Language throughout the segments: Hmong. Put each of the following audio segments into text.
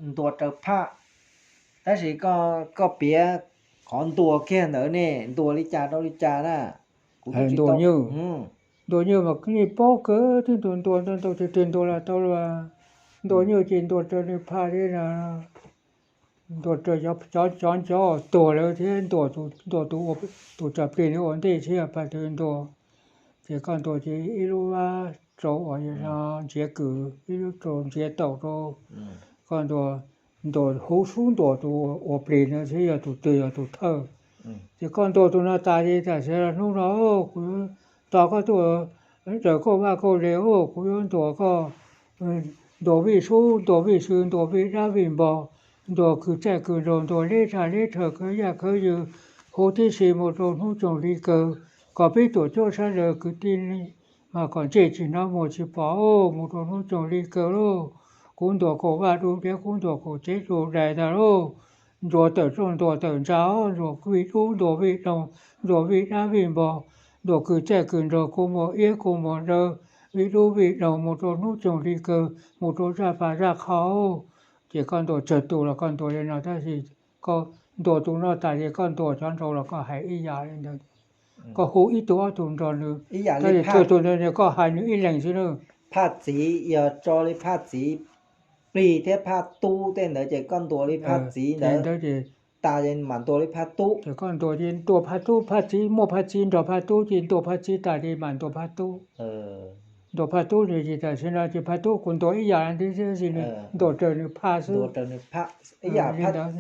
ntuas raws phaj, tab sis koj piav qhov ntuas kiag ntawd ne, ntuas li cas rau li cas na? Kuv ntuas nyuj, ntuas nyuj mas nej paub kawg, twb ntuas ntuas ntuas ntuas twg twg ntuas los tau los, ntuas nyuj ces ntuas raws nws phaj li no, ntuas raws cov cov cov tuag lawm thiab ntuas ntuas tus tus tso plig nws ua ntej thiab phaj twg ntuas. Ces koj ntuas ces ib lub vab rau uas yog ntsiav kws, ib lub rau ntsiav taum rau, koj ntuas, ntuas huv sub ntuas tus ua plig no thiab yog tus twg yog tus thawj. Ces koj ntuas tus no tas ces tam sim no hnub no kuv tos koj tuaj raws koj vaj koj le, kuv yuav ntuas koj, ntuas vij sub ntuas vij sw ntuas vij dab vij npog, ntuas kws txaij kws nraug ntuas leb raj leb rhawv khawv yaj khawv yws, huv tib si mus rau hnub tsoog li kawg, kom peb tuam cuab sab laws kwv tij mas kom ntsej tsis hnov muag tsis pom mus rau hnub tsoog li kawg lauj. Kuv ntuas kaum vaj dub diav, kuv ntuas kaum tsev dub dais ntag lauj. Ntsuas tawm rooj ntuas tawm ntsa, ntsuas vij dub ntuas vij doog, ntsuas vij dab vij npog, ntuas kws txaij kws nraug, kua muag iab kua muag daw, vij dub vij doog mus rau hnub tsoog li kawg, mus rau zaj pas zaj qhov. Ces koj ntuas tsawg tus los koj ntuas li no, tab sis koj ntuas tus no tas ces koj ntuas cov nraud los koj hais ib yam li ntawd. Koj hu ib tug ob tug nrog nws, tab sis thawj tus ntawd koj hais nws ib leeg xwb na. Phaj txiv yog tso li phaj txiv plig thiab phaj tub tej ntawd ces koj ntuas li phaj txiv ntawd tas ces mam ntuas li phaj tub. Ces koj ntuas ces ntuas phaj tub, phaj txiv, muaj phaj txiv nrog phaj tub ces ntuas phaj txiv tas ces mam ntuas phaj tub. Ntuas phaj tub ces tam sim no ces phaj tub kuv ntuas ib yam li ntawd xwb, ntuas raws nws phaj xwb. Ib yam li ntawd,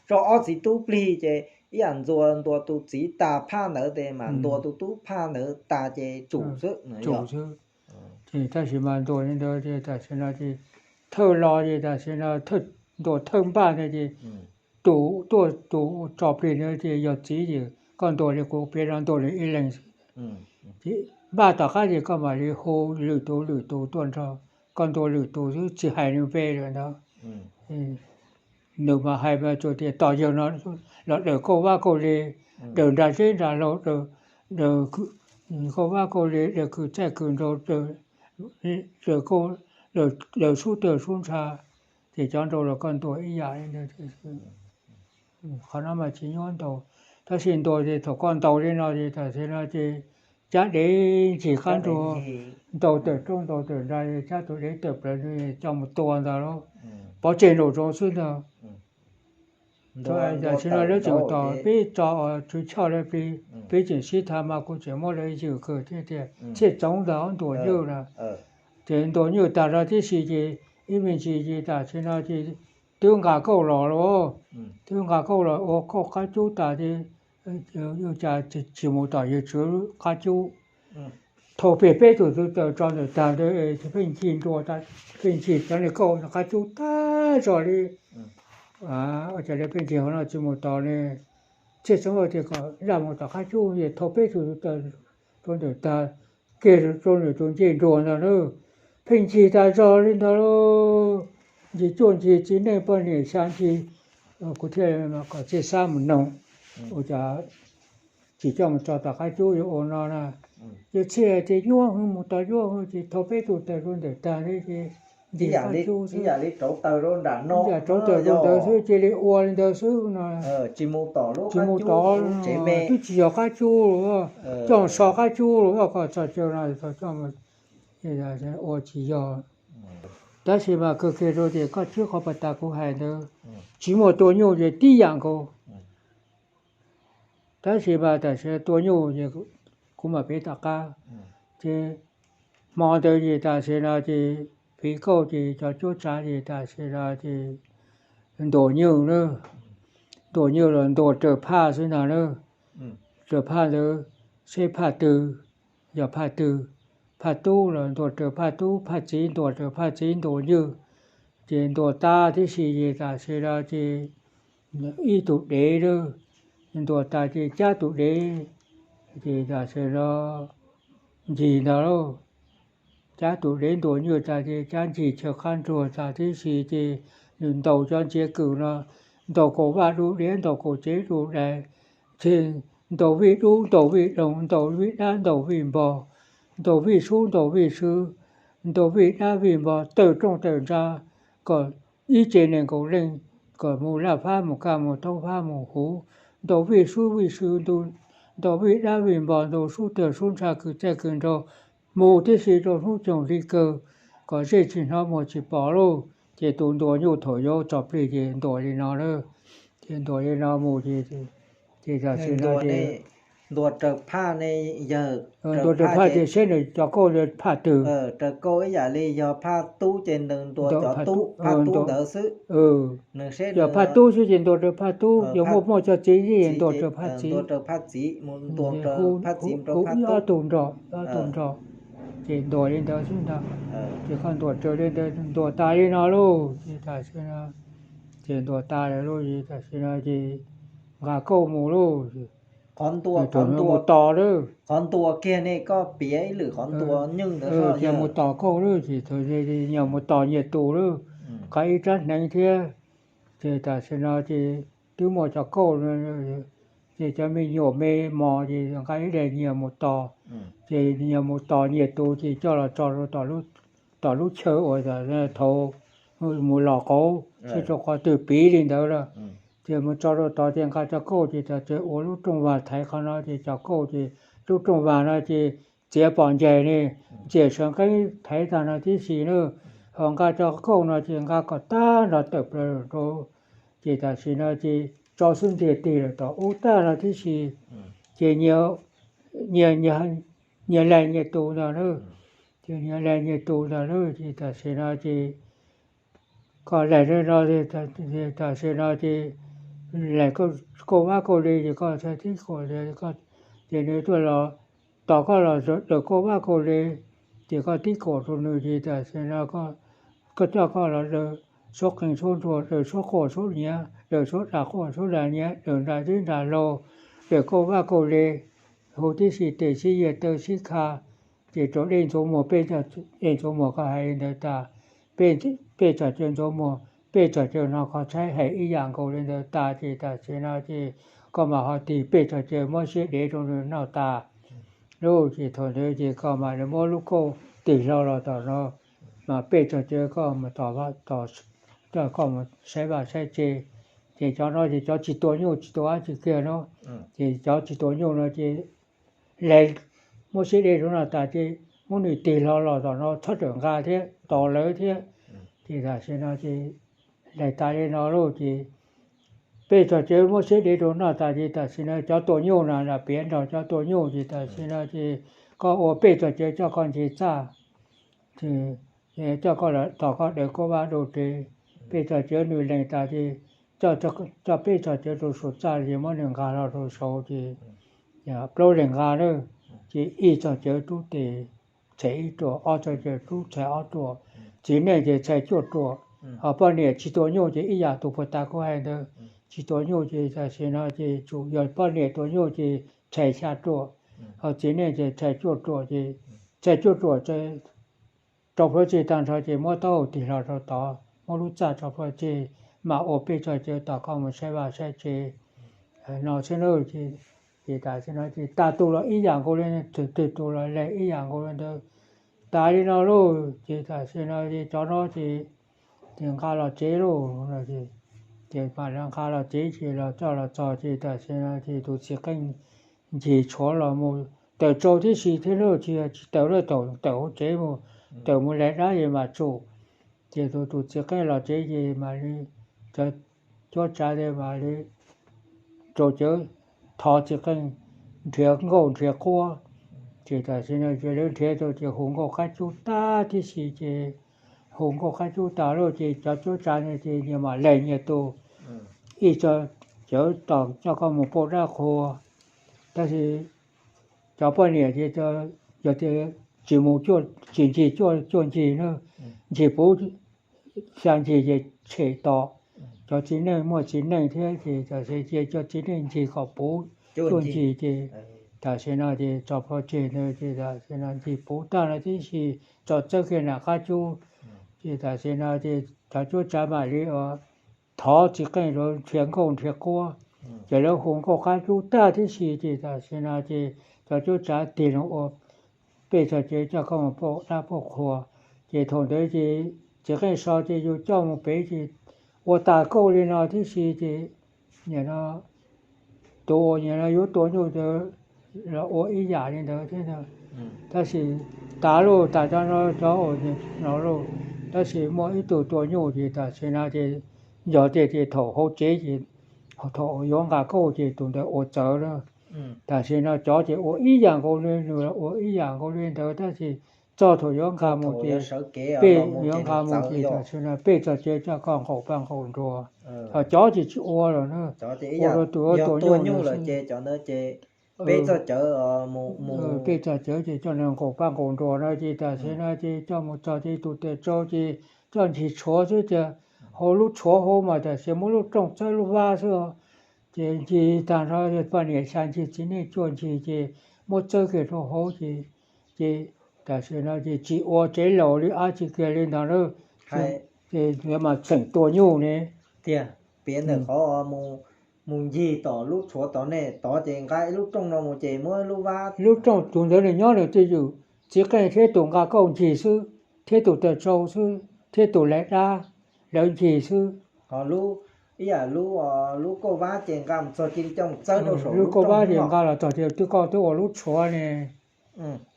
tso ob txiv tub plig ces ib yam ntxuas ntuas tus txiv tas phaj ntawd ces mam ntuas tus tub phaj ntawd tas ces tsum xwb, tsum xwb. Ces tab sis mas ntuas li ntawd ces tam sim no ces thawj los ces tam sim no ntuas thawj npaj ntawd ces tus tuaj tus tso plig ntawd ces yog txiv ces koj ntuas li kuv piav no ntuas li ib leeg xwb. Npaj tom qab ces koj mam li hu lwm tus lwm tus tuaj nrog, koj ntuas lwm tus xwb tsis hais nws npe lawm ntag. Nws mas hais mas tsuas tias tos yawg no los daws kauj vab kauj le, daws nra zeb nra laug, daws kauj vab kauj le, daws kws txaij kws nraug, daws sub tawg sub ntsha, ces cov nraud los koj ntuas ib yam li ntawd. Qhov no mas tsis nyuaj ntaus, tab sis ntuas ces thaum koj ntaus li no ces tam sim no ces cab dev ncig qab nruas, ntaus tawm roob ntaus tawm nra, cab tus dev tawm plaws coj mus tua ntag lauj. Pov tseg nraum zoov xwb ntag. Tam sim no lawv tseem tos peb tso tswv choj lawv plig, peb tseem sib tham mas kuv tseem muab lawv ywm kawg thiab tias txhiaj txoov ntag ntuas nyuj na. Ces ntuas nyuj tas zog tib si ces ib me ntsis ces tam sim no ces twb nqa kauj los lauj, twb nqa kauj los ua kauj qab cub tas ces yuav cas tsis mus tom yawg tswv qab cub. Thaum peb peb tug txwv tawm tso ntawm tag ntawd, pheej ncig nruas, pheej ncig cov niag kauj qab cub tag zog li. Ua cas pheej ncig hauv no tsis mus tos ne? Txhiaj txoov tias kom zaj mus tom qab cub, es thaum peb tug txwv tawm rau ntawm tag, kiag rau ntawm tus ncej nruas ntag na, pheej ncig tas zog li ntag lauj. Ncig cuaj ncig txiv neej poj niam xya ncig, kuv thiaj kom Txhiaj Xab mus noog, ua cas tsis coj mus tso tom qab cub yuav ua no na. Ces Txhiaj tias nyuaj hwv, mus tau nyuaj hwv ces thaum peb tug tawm rau ntawm tag li ces ncig qab cub xwb, ib yam li rauv taws rau ntawd xwb, cia li ua li ntawd xwb no. Tsis mus tom, twb tsis yog qab cub los, coj so qab cub los kom txog chaw no, ua tsis yog. Tab sis mas kawg kiag rau tias koj tswb qhov pas tas kuv hais ntawd, tsis muaj tua nyuj ces tib yam nkaus. Tab sis mas tam sim tua nyuj ces kuv mam piav tom qab. Ces hmo ntawd ces tam sim no ces piv kauj ces cov cuab tsav ces tam sim no ces ntuas nyuj na, ntuas nyuj los ntuas raws phaj xwb ntag na. Raws phaj ntawd, seb phaj twg yog phaj twg, phaj tub los ntuas raws phaj tub, phaj txiv ntuas raws phaj txiv ntuas nyuj. Ces ntuas tas tib si ces tam sim no ces ib tug dev lawm, ntuas tas ces cab tus dev, ces tam sim no ncig ntag lauj. Cab tus dev ntuas nyuj tas ces cab ncig chaw qab ntsuag tas tib si ces nws ntaus cov ntsiav kws no, ntaus kaum vaj du diav, ntaus kaum tsev du dais, ntaus vij dub, ntaus vij doog, ntaus vij dab, ntaus vij npog, ntaus vij sub, ntaus vij sw, ntaus vij dab vij npog, tawm rooj tawm ntsa, kom ib ce nees nkaum leej, kom mus laj fab mus kaj mus thoob fab mus huv, ntaus vij sub vij sw, ntaus vij dab vij npo, ntaus sub tawg sub ntsha kws txaij kws nraug, mus tib si rau hnub coog hli kawg, kom zej tsis hnov muag tsis pom lauj. Ces tus ntuas nyuj thaum yuav tso plig ces ntuas li no lawm. Ces ntuas li no mus ces, ces tam sim no ces ntuas raws phaj ne yawg, ntuas raws phaj ces seb nws cov kauj ntawd phaj twg. Raws kauj ib yam li yog phaj tub ces nws ntuas cov tub, phaj tub ntawd xwb. Yog phaj tub xwb ces ntuas raws phaj tub, yog muaj muaj cov txiv ces ntuas raws phaj txiv. Hu ib ob tug nrog, ib ob tug nrog, ces ntuas li ntawd xwb ntag. Ces koj ntuas raws li ntawd, ntuas tas li no lauj, ces tam sim no ces ntuas tas lawm lauj, ces tam sim no ces nqa kauj mus lauj. Qhov ntuas, mus tos lawm. Qhov ntuas kiag ne koj piav ib lwm qhov ntuas nyeej ntawd, ces mus tos kauj lawm, ces nyias mus tos nyias tus lawm. Nqa ib rab hneev thiab, ces tam sim no ces twb muaj cov kauj, ces cov me nyuam me mos ces nqa ib daim nyias mus tos, ces nyias mus tos nyias tus ces coj los tso rau tom lub chaw uas thaum mus los qauv seb rau qhov twg piv li ntawd lawm. Ces mus tso rau tod ces nqa cov kauj ces tam sim ua lub rooj vag thaiv qhov no ces cov kauj ces lub rooj vag no ces txiav pom ncaig ne, ntxias sawv nqeeb thaiv tag no tib si na. Ho nqa cov kauj no ces nqa kom tag nrho tawm plaws rau, ces tam sim no ces tso xub ntiag tig lawm tom ub tag no tib si, ces nyias laig nyias tus ntag na. Ces nyias laig nyias tus ntag na, ces tam sim no ces koj laig no, tam sim no ces laig kauj vab kauj le ces koj txhais tib kaum, ces nws tuaj los tos koj los daws kauj vab kauj le, ces koj tib kaum rau nws ces tam sim no koj coj koj los daws suab qeej suab nruas, daws suab quaj suab nyiav, daws suab dag quaj suab dag nyiav, daws nra teb nra hlau, daws kauj vab kauj le, hu tib si tes sib yiag taw sib kha, ces rau dej ntxuav muag, pej ntxuav muag koj hais li ntawd tas, pej txog caw ntxuav muag, pej txog caw no koj tshaib hais ib yam nkaus li ntawd tas ces tam sim no ces koj mam ho tig pej txog caw muab siab dev rau nws noj tas lauj. Ces thaum ntawd ces koj mam li muab lub kauj tig hlo los tom no, mas pej txog caw koj mus tos, coj koj mus saib vaj saib tse. Ces cov no ces cov tsis tua nyuj tsis tua dab tsi kiag no, ces cov tsis tua nyuj no ces laig muab siab dev rau noj tas ces muab nws tig hlo los tom no txhob rawm nqa thiab tos lawv thiab. Ces tam sim no ces laig tas li no lauj ces pej txog caw muab siab dev rau noj tas ces tam sim no cov tua nyuj no lam piav nrog cov tua nyuj ces tam sim no ces koj ua pej txog caw coj koj ntse txaj, coj koj los tos koj daws kauj vab rau tes, pej txog caw nws lees tas ces coj pej txog caw rau saum txaj ces muab nws nqa hlo rau saud ces plaub leeg nqa na, ces ib txog caw rub tes txhais ib ruam, ob txog caw rub txhais ob ruam, txiv neej ces txhais cuaj ruam. Ho poj niam tsis tua nyuj ces ib yam tus puag ta kuv hais ntawd, tsis tua nyuj ces tam sim no ces tsum yog poj niam tua nyuj ces txhais xya ruam, ho txiv neej ces txhais cuaj ruam ces txhais cuaj ruam rau plhuav tseg tag nrho ces muab taub hau tig hlo rau tod, muab lub txaj tso plhuav tseg, mam ua pej txog caw tos koj mus saib vaj saib tse no xwb na. Ces tam sim no ces tag tus los ib yam nkaus li, twg twg tus los laig ib yam nkaus li ntawd. Tas li no lauj ces tam sim no ces cov no ces, ces nqa los tsev lauj, ces mam li nqa los tsev ces los coj los txog ces tam sim no ces tus txiv qeej ncig tshuav los mus tawm tsau tib si thiab lauj, tsis yog tsis tawm lawm, tawm hauv tsev mus, tawm mus laig dab es mam tsum. Ces tus tus txiv qeej los tsev ces mam li, cov cuab tsav tes mam li rau cawv thov txiv qeej nrhiav nkauj nrhiav quab. Ces tam sim no ces lawv nrhiav tau ces hu nkauj qab cub tag tib si ces hu nkauj qab cub tas lauj ces cov cuab tsav no ces nyias mam laig nyias tus, ib txog caw tos coj koj mus pauj dab qhua. Tab sis cov poj niam ces yog tias tsis mus, tsis ncig cuaj ncig na, ncig puv xya ncig ces tshem tos. Cov txiv neej muaj txiv neej thiab ces tam sim ces cov txiv neej ncig kom puv cuaj ncig ces tam sim no ces tso plhuav tseg ntawd ces tam sim no ncig puv tag no tib si tso txawb kiag nram qab cub. Ces tam sim no ces cov cuab tsav mam li thov txiv qeej rau nrhiav nkauj nrhiav quab. Ces lawv hu nkauj qab cub tag tib si ces tam sim no ces cov cuab tsav tig loo ua pej txog caw coj koj mus pauj dab pauj qhua. Ces thaum ntawd ces txiv qeej so ces yus coj mus pem ces ua tas kauj li no tib si ces nim no tus uas nim no yuav tua nyuj ntawd los ua ib yam li ntawd thiab. Tab sis tas lauj, tas cov no cov uas no lauj, tab sis muaj ib tug tua nyuj ces tam sim no ces yog tias ces thaum hauv tsev ces thaum yuav nqa kauj ces tus ntawd ua txawv lawm. Tam sim no cov ces ua ib yam nkaus li nws, ua ib yam nkaus li ntawd tab sis txog thaum yuav nqa mus ces peb yuav nqa mus ces tam sim no peb txog tsev coj koj nqaum paj nqaum nruas. Ho cov ces tsis ua lawm na, ua rau tus ua tua nyuj lawm ces peb txog cawv ces coj nws nqaum paj nqaum nruas no ces tam sim no ces coj mus txog ces tus tes tsau ces coj ncig tshuav xwb tiag. Hauv lub tshuav hauv mas tam sim muab lub rooj txawb lub vab xwb. Ces ncig tag nrho, poj niam xya ncig txiv neej cuaj ncig ces muab txawb kiag rau hauv ces, ces tam sim no ces tsis ua tsev laus li dab tsi kiag li ntawd na. Ces mas xeem tua nyuj ne. Tiag, piav ntawm qhov mus ncig tom lub tshuav tod ne, tod ces nqa ib lub rooj no mus ces muab lub vab, lub rooj tus ntawd nws nyob nws twj ywm, txiv qeej thiab tus nqa kauj ncig xwb, thiab tus tes tsau xwb, thiab tus laim dab, lawv ncig xwb. Ho lub, ib yam lub, lub kauj vab ces nqa mus txog cia li coj mus txawb rau saum lub kauj vab ces nqa los txog ces twb koj twb ua lub tshuav ne,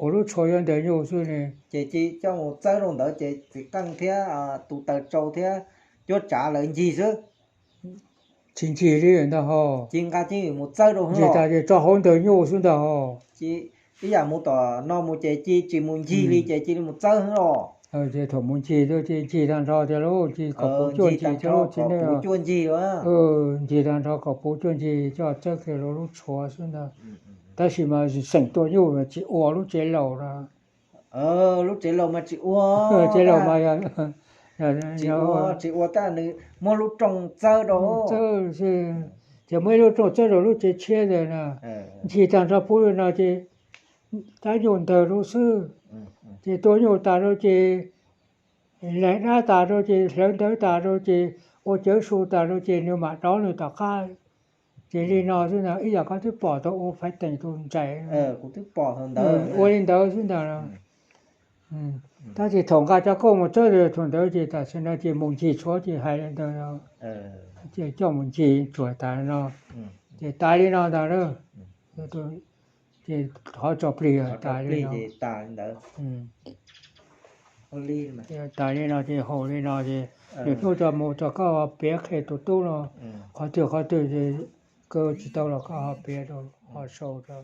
ua lub tshuav yuav ntes nyuj xwb ne. Ces cia li coj mus txawb rau ntawd ces txiv qeej thiab tus taws tsau thiab cuab tsav lawv ncig xwb. Tsis ncig li ntag ho. Cia li nqa ncig mus txawb rau ncig tas ces tso hauv ntawd nyuj xwb ntag ho. Ib yam mus tom no mus ces cia li tsis mus ncig li ces cia li mus txawb xwb los. Ces thaum mus ncig ces ncig tag nrho tiag lauj, ncig kom puv cuaj ncig thiab lauj txiv neej, ncig tag nrho kom puv cuaj ncig coj txawb kiag rau lub tshuav xwb ntag. Tab sis mas xeem tua nyuj tsis ua lub tsev laus na. Lub tsev laus mas tsis ua, tsev laus mas tsis ua, tsis ua tab nws muab lub rooj txawb rau, txawb xwb, ces muab ib lub rooj txawb rau lub tsev tshiab ntawd na. Ncig tag nrho puv li no ces tab nyuj ntawd rau xwb. Ces tua nyuj tas rau ces laim dab tas rau ces hlawv ntawv tas rau ces ua cawv su tas rau ces nws mam rov nws tom qab. Ces li no xwb ntag, ib yam koj twb pom tau ua faiv teem tus ntxhais, ua li ntawd xwb ntag. Tab sis thaum nqa cov kauj mus txawb thaum ntawd ces tam sim no ces mus ncig tshuav ces hais li ntawd, ces coj mus ncig tsuas tas li no, ces tas li no ntag lauj. Ces qhov tso plig tas li no. Tas li no ces haum li no ces nws hnub tso mus tso koj ho piav qhia tus tub no, qhov twg qhov twg ces kaw tsis tau los koj ho piav rau, ho sau rau.